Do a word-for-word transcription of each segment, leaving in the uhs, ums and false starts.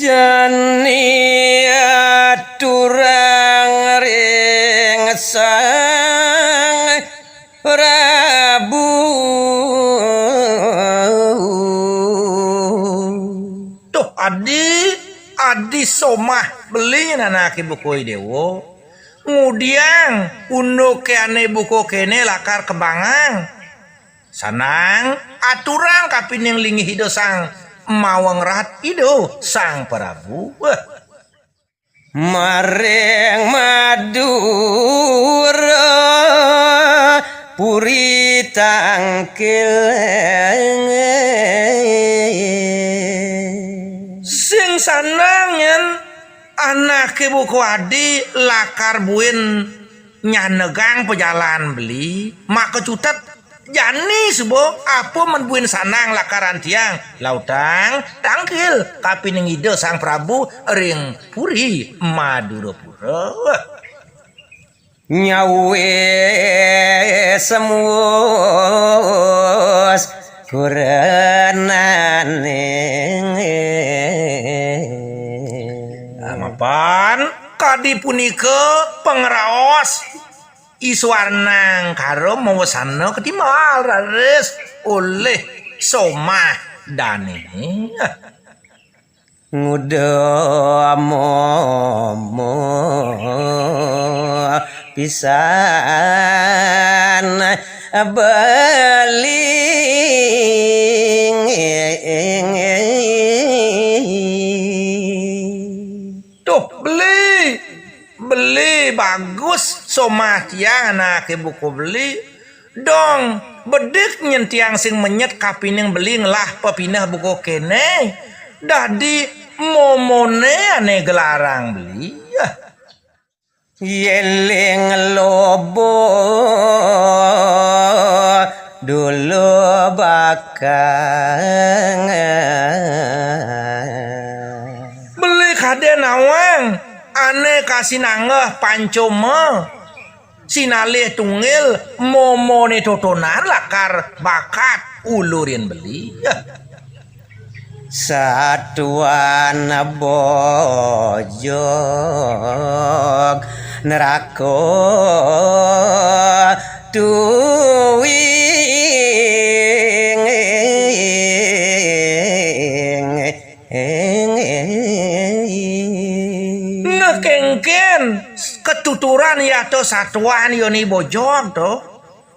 Jani aturang ring Sang Prabu. Duh, adi, adi somah beli nyen anaké buka Déwa. Ngudiang unduké ané buka kéné lakar kembangang. Sanang aturang kapining linggih Ida Sang Mawengrat Ida Sang Prabu. Wah. Maring Madura puri tangkil. Sing sanang yén anaké buka adi lakar buin nyanegang pajalan beli, maka cutet jani suba apa men buin sanang lakaran tiang, lautang tangkil kapining Ida Sang Prabu ring Puri Madurapura. Nyawis mus kurenaning. Mapan kadi punika pangraos Iswarnangkara mawesana katimbal raris olih somah dané. Nguda momo pisan beli. Duh, beli, beli bagus somah tiang anaké buka beli. Dong, bedik nyén tiang sing menyet kapining beli ngelah pepineh buka kéné. Dadi momoné ané gelarang beli. Yéling loba dulu bakang. Beli kadén nawang ané kasinanggeh pancoma. Sinalih tunggil momoné totonan lakar bakat ulurin beli. Satuan bojog neraka tuwing. Nah, kénkén ketuturan yata satuan ya ni bojog to.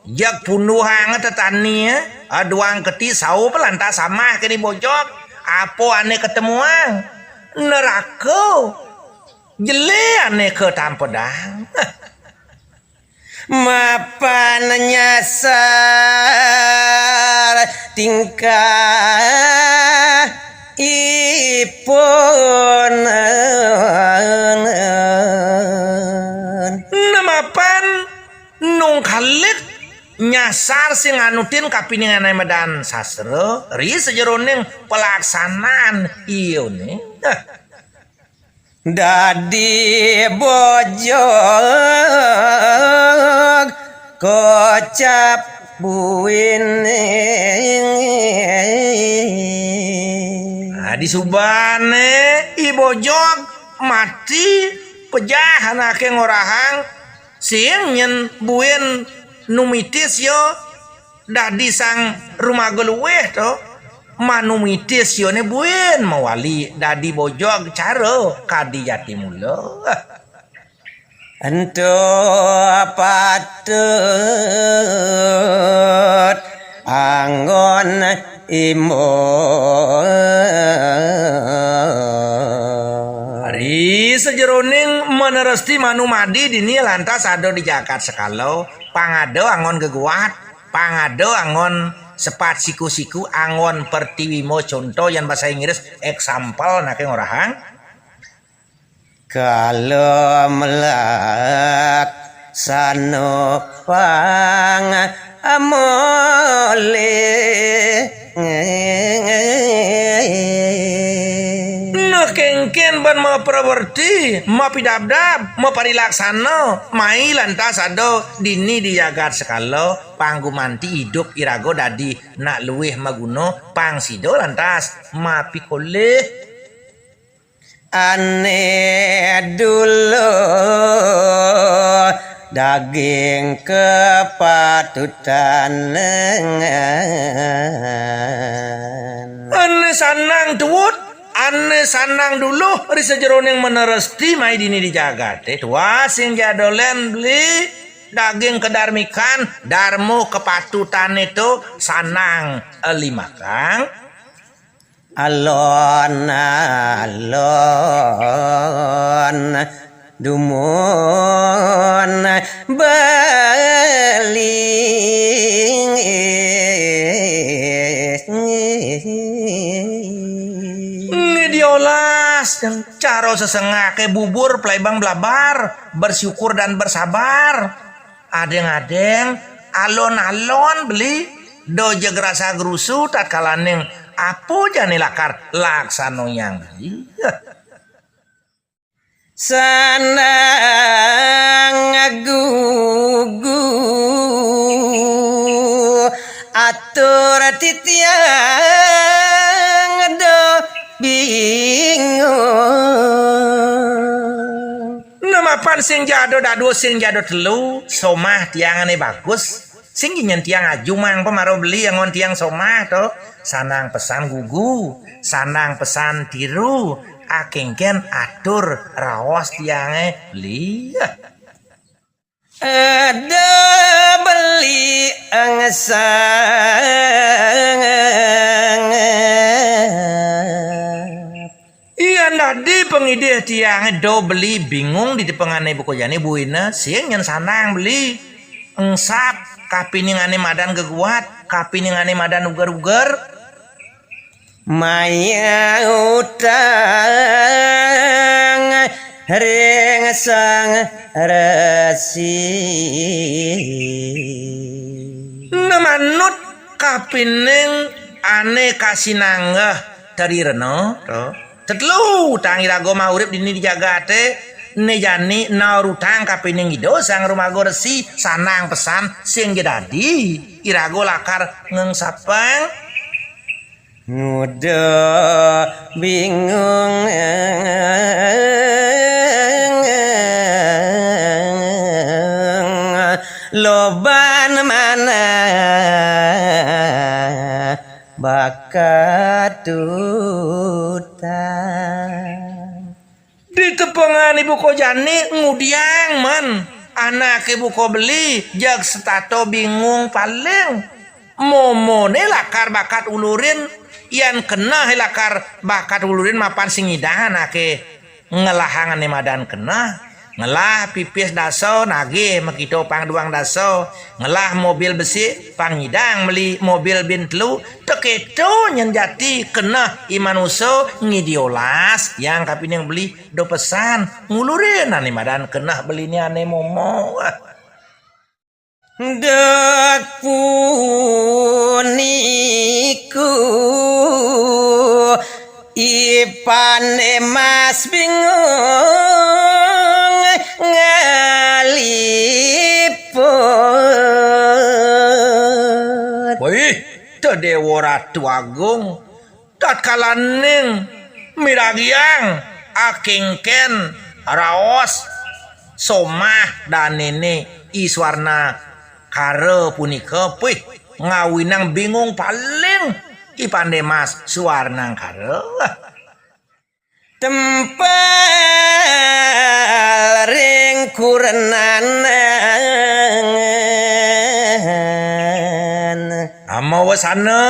Jeg punduhang tetani, aduang keti saup lantas samah keni bojog. Apa ané ketemuang? Neraka. Jelé ané ketampedang. Mapan nyasar tingkah ipun. Nemapan nungkalit nyasar sing nganutin kapining ané madan sastra ri sajeroning pelaksanaan iyané. Dadi bojog kocap buin. Nah, disubané i bojog mati pejah anaké ngorahang sing nyén buin numitis ya dadi sang rumaga luih to. Manumitis yané buin mawali dadi bojog cara kadi jati mula. Ento patut anggon imbun. Ari sajeroning maneresti manumadi dini lantas ada di jagat sekala, pangada anggon geguat, pangada anggon sepat siku-siku, anggon pertiwi mo conto yan basa Inggris example anaké ngorahang. Kala melaksana pamolih. Nah, kénkén ban maprawerti, mapidabdab, maparilaksana, mai lantas ada dini di jagat sekala, pang gumanti idup iraga dadi nak luih maguna, pang sida lantas mapikolih. Ane dulu daging kepatutan. Ane sanang tuwut, ane sanang duluh ri sajeroning meneresti mai dini di jagate. Tuah sing jadolen beli daging kedarmikan, darmo kepatutane to sanang limakang. Alon-alon dumun beli. Ngidiolas, cara sesengake bubur, plebang blabar, bersyukur dan bersabar. Adeng-adeng, alon-alon beli, do jeg rasa grusu tatkalaning apa jani lakar laksana yang beli. Sanang gugu atur titiang do bingung. Nemapan sing jado dadu sing jado telu, somah tiangane bagus. Sing nyen tiang ajumang pemaro beli angon tiang somah to. Sanang pesan gugu, sanang pesan tiru, akengken atur raos tiange beli. Ada beli angesang. Iya dadi pangidih tiange do beli bingung di tepengane buka jani buina sing nyen sanang beli engsap kapiningane madan geguat, kapiningane madan uger-uger. Maya utang ring sang resi. Nemanut kapining ane kasinanggeh tadi rena, to. Tetelu utang iraga maurip dini di jagate, ne jani naur utang kapining Ida Sang Rumaga Resi, sanang pesan sing ja dadi iraga lakar ngengsapang. Nguda bingung loban manah bakat utang. Di tepengan ibu kojane ngudiang man anake buka beli, jag setata bingung paling. Momone lakar bakat ulurin, yan keneh lakar bakat ulurin mapan sing ngidang anake ngelahang ane madan keneh. Ngelah pipis dasa nagih makita pang duang dasa. Ngelah mobil besik pang ngidang meli mobil bin telu. Teketo nyen jati keneh i manusa ngidiolas yang kapining beli do pesan ngulurin ane madan keneh beline ane momo. Dek puniku ipane mas bingung ngaliput. Wih, Dewa Ratu Agung, tatkalaning miragiang akengken raos somah danene i Swarnangkara punika, puih, ngawinang bingung paling i Pande Mas Swarnangkara. Tempel ring kurenan. Amawasana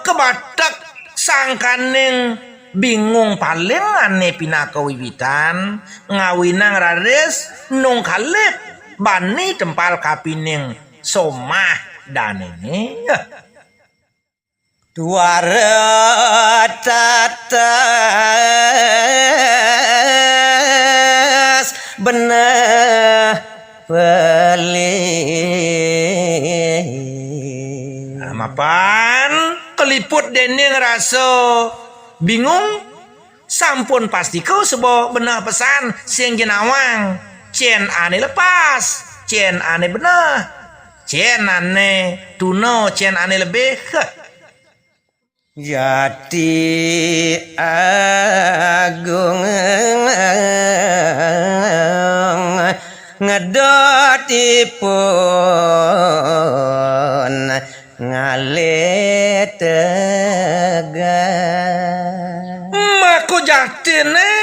kabatek sangkaning bingung paling ane pinaka wiwitan, ngawinang raris nungkalip bani tempal kapining somah danene. Tuara tatas beneh pelih. Nah, mapan kaliput dening rasa bingung, sampun pastika suba beneh pesan sing ja nawang. Cen ane lepas, cen ane beneh, cen ane tuna, cen ane lebih. Heh. Jati Agung ngedotipun ngalih tegal. Maka jatine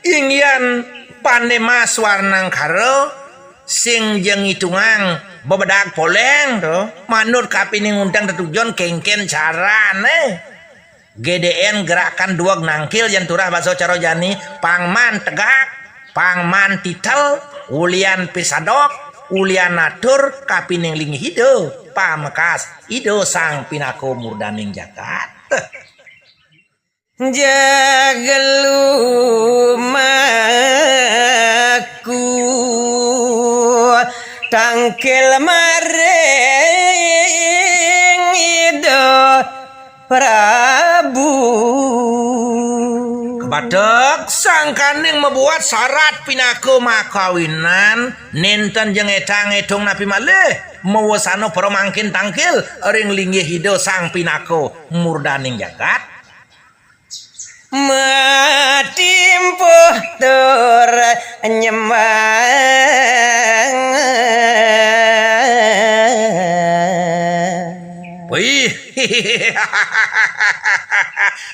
inggihan Pandema Swarnangkara sing ja ngitungang bebedak poleng to, manut kapining undang tetujon kengken carane. G D N gerakan dueg nangkil yen turah basa cara jani, pangman tegak, pangman titel, ulian pisadok, ulian atur kapining linggih Ida, pamekas Ida Sang Pinaka murdaning jagat. Jagalumaku tangkil maring Ida Prabu. Kebatek sangkaning mabuat sarat pinaka makawinan, nenten ja ngedang-edung napi malih mawesana para mangkin tangkil ring linggih Ida Sang Pinaka murdaning jagat. Matimpuh tur nyembang. Wih.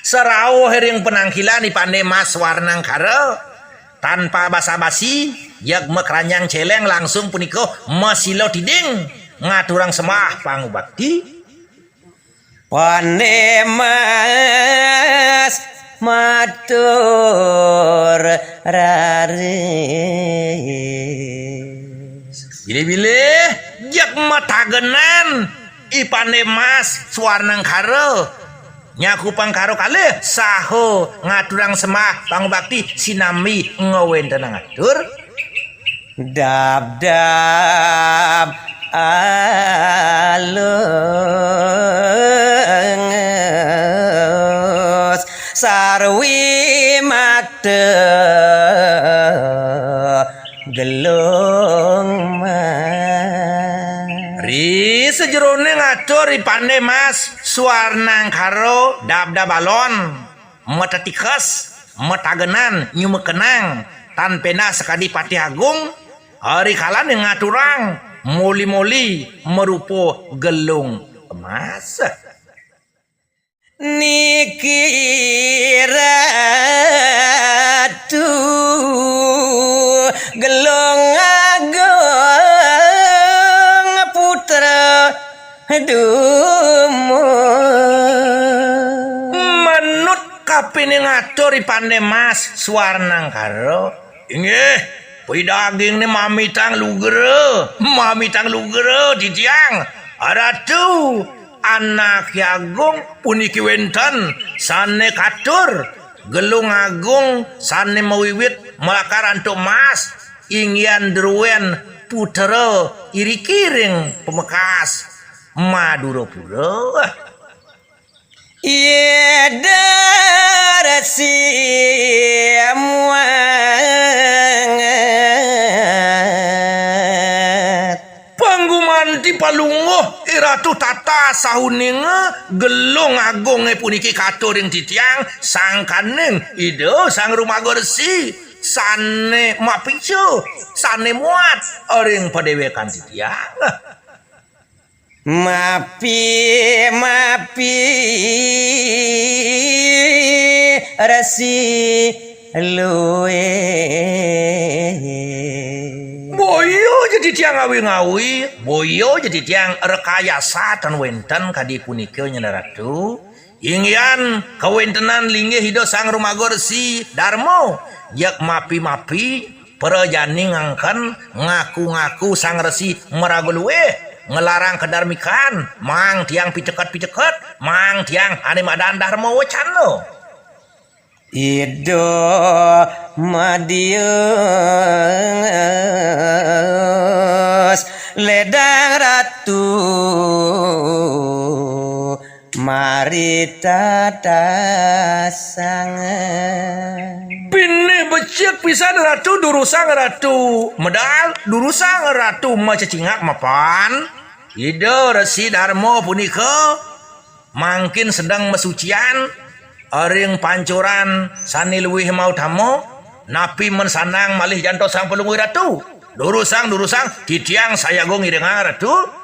Sarauh ring panangkilan I Pande Mas Warnangkara, tanpa basa-basi, jeg makranjang celeng langsung punika masila tiding ngaturang sembah pangubakti. Pande Mas matur raris. Bilih-bilih jeg matagenan I Pande Mas Swarnangkara nyakupang karo kalih saha ngaturang sembah pangubakti sinambi ngwentenang atur. Dabdab alus sarwi mata gelung mas. Ri sajeroning atur I Pande Mas Swarnangkara dabdab alon, matetikes, matagenan, nyumekenang, tan pendah sakadi Patih Agung, ari kalaning ngaturang, moli-moli marupa gelung emas. Niki Ratu Gelung Agung Putra Dumun. Manut kapining atur I Pande Mas Swarnangkara. Inggih, pidagingné mamitang lugra, mamitang lugra titiang. Ratu, anaké agung puniki wénten sané katur, Gelung Agung sané mawiwit malakar antuk mas, inggihan druwén putra iriki ring pamekas Madurapura. Yédar simuanget. Panggumanti palungguh I Ratu tata sahuninga Gelung Agungé puniki katur ring titiang sangkaning Ida Sang Rumaga Resi sané mapica, sané muat ring padéwékan titiang. Mapi, mapi, Resi luwih. Boya ja titiang ngawi-ngawi, boya ja titiang rekayasa tan wénten kadi punika, Nyana Ratu. Inggihan kawéntenan linggih Ida Sang Rumaga Resi Darma, jeg mapi-mapi, prajani ngangken ngaku-ngaku Sang Resi maraga luwih, nglarang kadarmikan, maang tiang piteket-piteket, maang tiang ané madan darma wacana. Ida Madius Ledang Ratu Marita Dasangan. Pinih becik pisan Ratu durusang Ratu medal, durusang Ratu macecingak mapan. Ida Resi Darma punika Mangkin sedeng masucian ring pancuran sane luih mautama, napi men sandang malih jantos Sang Palungguh Ratu. Durusang, durusang, titiang sayaga ngiringang Ratu.